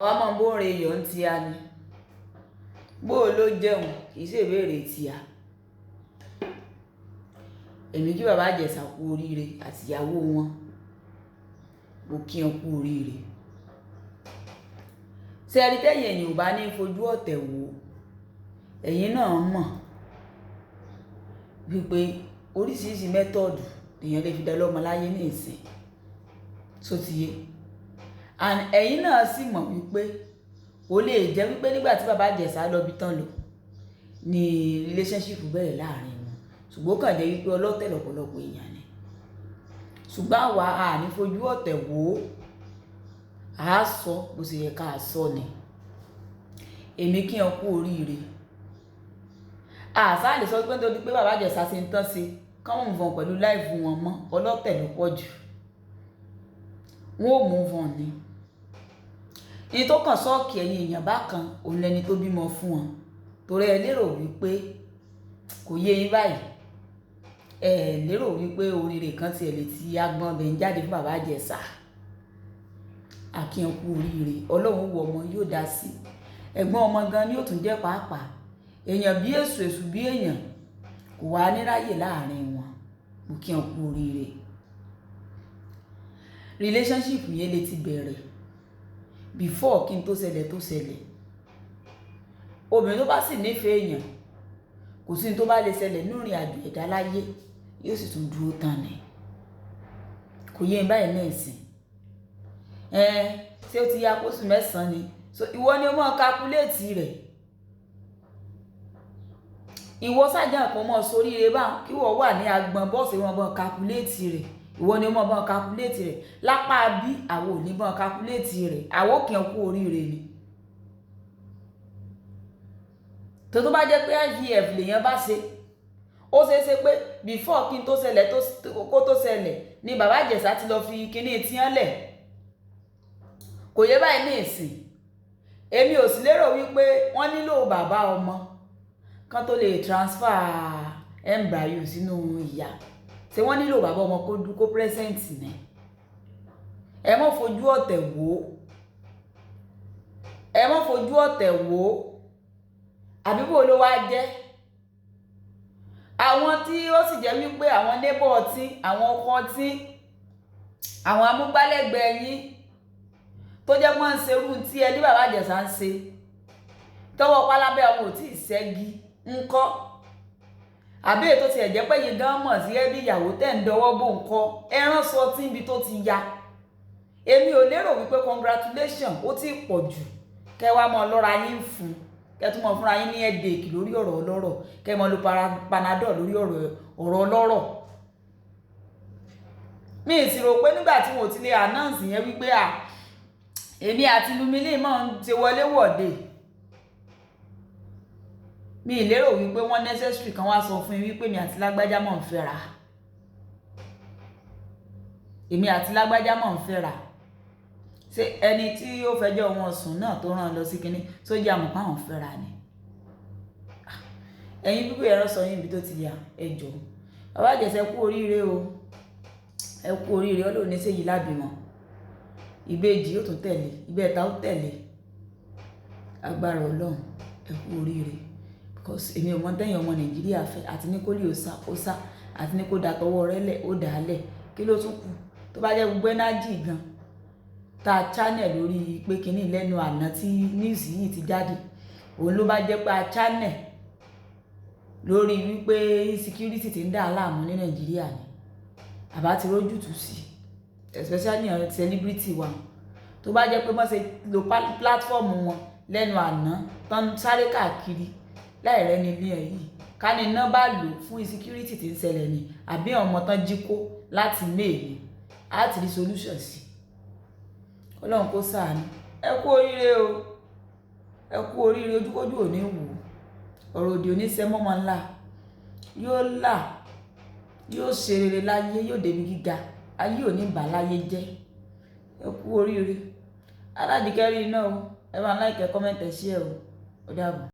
Àwa máa ń bóore iyọ̀ ń tia ni. Bó o ló jẹun, kì í ṣe ìbéèrè tíá. Èmi kí bàbá Ìjẹ̀ṣà kú oríire àti ìyàwó wọn. Mo kí wọn kú oríire. Ṣé ẹ rí tẹ́yìn èèyàn ò bá ní fojú ọ̀tẹ̀ wò, ẹ̀yin náà mọ̀ wípé oríṣiríṣi method èèyàn lè fi dá lọ́mọ láyé ní ìsìn. Ṣó ti yé? And ẹ̀yin náà sì mọ̀ wípé kò lè jẹ́ wípé nígbà tí bàbá Ìjẹ̀ṣà lọ bí tán lọ ni relationship bẹ̀rẹ̀ láàrin wọn. Ṣùgbọ́n ó kàn jẹ́ wípé ọlọ́tẹ̀ lọ́pọ̀lọpọ̀ èèyàn ni. Ṣùgbọ́n àwa a ní fojú ọ̀tẹ̀ wò ó. A sọ bó ṣe yẹ ká sọ ni. Èmi kí wọn kú oríire. A sá lè sọ pé nítorí pé bàbá Ìjẹ̀ṣà ṣe ń tán ṣe, kán move on pẹ̀lú life wọn mọ́. Ọlọ́tẹ̀ ló pọ̀ jù. Wọn ò move on ni. Ní tó kàn sọ́ọ̀kì ẹ̀yin èèyàn bákan, òun lẹni tó bímọ fún wọn. Torí ẹ lérò wípé kò yé yín báyìí. Ẹ lérò wípé oríire kan tí ẹ lè ti agbọn bẹ̀ ń jáde fún bàbá Ìjẹ̀ṣà. A kí wọn kú oríire. Ọlọ́run wo ọmọ yóò dá sí. Ẹ̀gbọ́n ọmọ gan ni ó tún jẹ́ pàápàá. Èèyàn bí èṣù, èṣù bí èèyàn kò wá ní ráyè láàrin wọn. Mo kí wọn kú oríire. Relationship yẹn lè ti bẹ̀rẹ̀ before kí n tó ṣẹlẹ̀ tó ṣẹlẹ̀. Obìnrin tó bá sì nífẹ̀ẹ́ èèyàn, kò sí ní tó bá lè ṣẹlẹ̀ nínú ìrìn àjò ẹ̀dá láyé, yóò sì tún dúró tán ni. Kò yé yín báyìí ní ìsìn. Ẹ́n, ṣé ó ti ya kóṣù mẹ́sàn-án ni? So ìwọ ni o máa calculate rẹ̀. Ìwọ sájà kan mọ́ sóríire bá kí ìwọ wà ní agbọn bọ́ọ̀sì wọn bá calculate rẹ̀. Ìwọ ni o máa bá calculate rẹ̀. Lápá bí àwa ò ní bá calculate rẹ̀. Àwa ó kí wọn kú oríire ni. Tó bá jẹ́ pé IVF lèèyàn bá ṣe, ó ṣe é ṣe pé before kí n tó ṣẹlẹ̀ kó tó ṣẹlẹ̀ ni bàbá Ìjẹ̀ṣà ti lọ fi kíní tíán lẹ̀. Kò yé báyìí ní ìsìn. Èmi ò sì lérò wípé wọ́n nílò bàbá ọmọ kan tó lè transfer embryo sínú ìyá. Ṣé wọ́n nílò bàbá ọmọ kó dú kó present ni? Ẹ má fojú ọ̀tẹ̀ wò ó. Ẹ má fojú ọ̀tẹ̀ wò ó. Àbí bó ló wá jẹ́? Àwọn tí ó sì jẹ́ wípé àwọn neighbor ọtí, àwọn ọkọ ọtí, àwọn amúgbálẹ́gbẹ̀ẹ́ yín tó jẹ́ pé wọ́n ń ṣe irú tí ẹni bàbá Ìjẹ̀ṣà ń ṣe. Tọwọ́ pálábẹ́ ọmọ ò tí ì ṣẹ́gi ńkọ́. Àbí èyí tó ti ẹ̀ jẹ́ pé ẹ̀yin gan mọ̀ sí ẹbí ìyàwó tẹ̀ ń dọwọ́ bò ńkọ́. Ẹran sọ tí níbi tó ti ya. Èmi ò lérò wípé congratulation ó ti pọ̀ jù. Kẹ́ wá mọ́ lọ́ra yín fún. Kẹ́ tún mọ́ fúnra yín ní headache lórí ọ̀rọ̀ ọlọ́rọ̀. Kẹ́ mọ́ lo Panadol lórí ọ̀rọ̀ ọlọ́rọ̀. Mi sì rò pé nígbà tí wọn ò ti lè announce yẹn wípé à, èmi àti Lumini máa ń ṣe wọlé wọ̀de. Mi ì lérò wípé wọ́n necessary kan wá sọ fún yín wípé èmi àti lágbájá máa ń fẹ́ra. Èmi àti lágbájá máa ń fẹ́ra. Ṣé ẹni tí ó fẹjọ́ wọn sùn náà tó rán lọ sí kíní, ṣó jẹ́ àmọ̀ pé àwọn fẹ́ra ni? Ẹ̀yin pípé ẹ̀rọ sọ yín ibi tó ti yà, ẹ jọ̀ọ́. Bàbá Ìjẹ̀ṣà kú oríire o. Ẹ kú oríire, Ọlọ́run ní ṣèyí lábìmọ̀. Ìbejì yóò tún tẹ̀lé, ìbẹta ó tẹ̀lé. Agbára Ọlọ́run, ẹ kú oríire. Because èmi ò mọ̀ tẹ́yìn ọmọ Nàìjíríà fẹ́ àti ní kó lè ó sá, ó sá, àti ní kó da tọwọ́ rẹ lẹ̀, ó dà á lẹ̀. Kí ló tún kù? Tó bá jẹ́ gbogbo energy gan ta channel lórí pé kíní lẹ́nu àná tí news yìí ti jáde, òun ló bá jẹ́ pé a channel lórí wípé insecurity tí ń dà láàmú ní Nàìjíríà ni. Àbá ti rójútùú sí, especially àwọn celebrity wa. Tó bá jẹ́ pé wọ́n ṣe lo platform wọn lẹ́nu àná tán sáré káàkiri láì rẹ́ni ilé ẹ̀ yìí. Ká ní iná bá lò fún insecurity tí ń ṣẹlẹ̀ ni àbí àwọn ọmọ tán jí kó láti May ni, a ti rí solution sí. Ọlọ́run kó ṣàánú. Ẹ kú oríire o. Ẹ kú oríire, ojúkójú ò ní wò. Ọ̀rọ̀ òdì ò ní ṣẹ mọ́mọ́ ńlá. Yóò là, yóò ṣe rere láyé, yóò débi gíga. Ayé ò ní bà láyé jẹ́. Ẹ kú oríire. Aládìkẹ́ rí iná o. Ẹ bá like, comment, ẹ share o. Ó dàbọ̀.